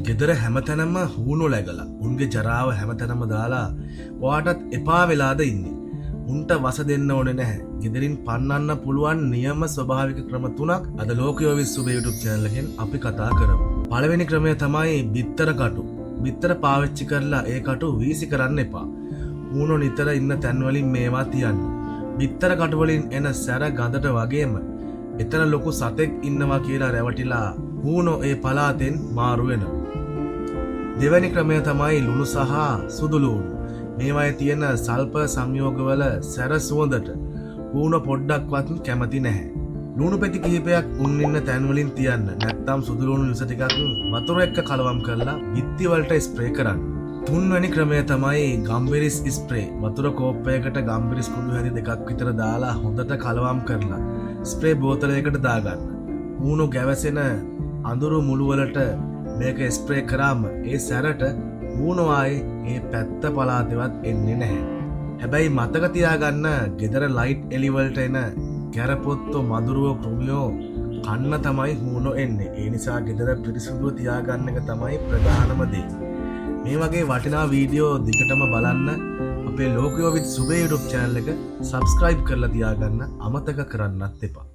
ගෙදර හැමතැනම හූනෝ läගලා උන්ගේ ජරාව හැමතැනම දාලා ඔයාටත් එපා වෙලාද ඉන්නේ? උන්ට වස දෙන්න ඕනේ නැහැ. ගෙදරින් පන්නන්න පුළුවන් නියම ස්වභාවික ක්‍රම තුනක් අද ලෝකයෝ විත් සුබ YouTube channel එකෙන් අපි කතා කරමු. පළවෙනි ක්‍රමය තමයි බිත්තර කටු. බිත්තර පාවිච්චි කරලා ඒ කටු වීසි කරන්න එපා. හූනෝ නිතර ඉන්න තැන්වලින් මේවා තියන්න. බිත්තර කටු වලින් එන සැර ගඳට වගේම එතන ලොකු සතෙක් ඉන්නවා කියලා රැවටිලා හූනෝ ඒ පළාතෙන් මාරු වෙනවා. දෙවැනි ක්‍රමය තමයි ලුණු සහ සුදු ලූණු. මේවායේ තියෙන සල්ෆර් සංයෝගවල සැර සුවඳට හූනෝ පොඩ්ඩක්වත් කැමති නැහැ. ලුණු පෙති කිහිපයක් උන් ඉන්න තැන් වලින් තියන්න. නැත්තම් සුදු ලුණු යුස ටිකක් වතුර එක්ක කලවම් කරලා බිත්ති වලට ස්ප්‍රේ කරන්න. තුන්වැනි ක්‍රමය තමයි ගම්බිරිස් ස්ප්‍රේ. වතුර කෝප්පයකට ගම්බිරිස් කුඩු හැදි දෙකක් විතර දාලා හොඳට කලවම් කරලා ස්ප්‍රේ බෝතලයකට දාගන්න. හූනෝ ගැවසෙන අඳුරු මුළු වලට මේක ස්ප්‍රේ කරාම ඒ සැරට හූනෝ ආයේ ඒ පැත්ත පළාතෙවත් එන්නේ නැහැ. හැබැයි මතක තියාගන්න, ගෙදර ලයිට් එලි වලට එන කැරපොත්තෝ, මදුරුවෝ, කෘමියෝ කන්න තමයි හූනෝ එන්නේ. ඒ නිසා ගෙදර පිරිසිදුව තියාගන්න එක තමයි ප්‍රධානම දේ. මේ වගේ වටිනා වීඩියෝ දිගටම බලන්න අපේ ලෝකයෝ විත් සුබේ YouTube channel එක subscribe කරලා තියාගන්න අමතක කරන්නත් එපා.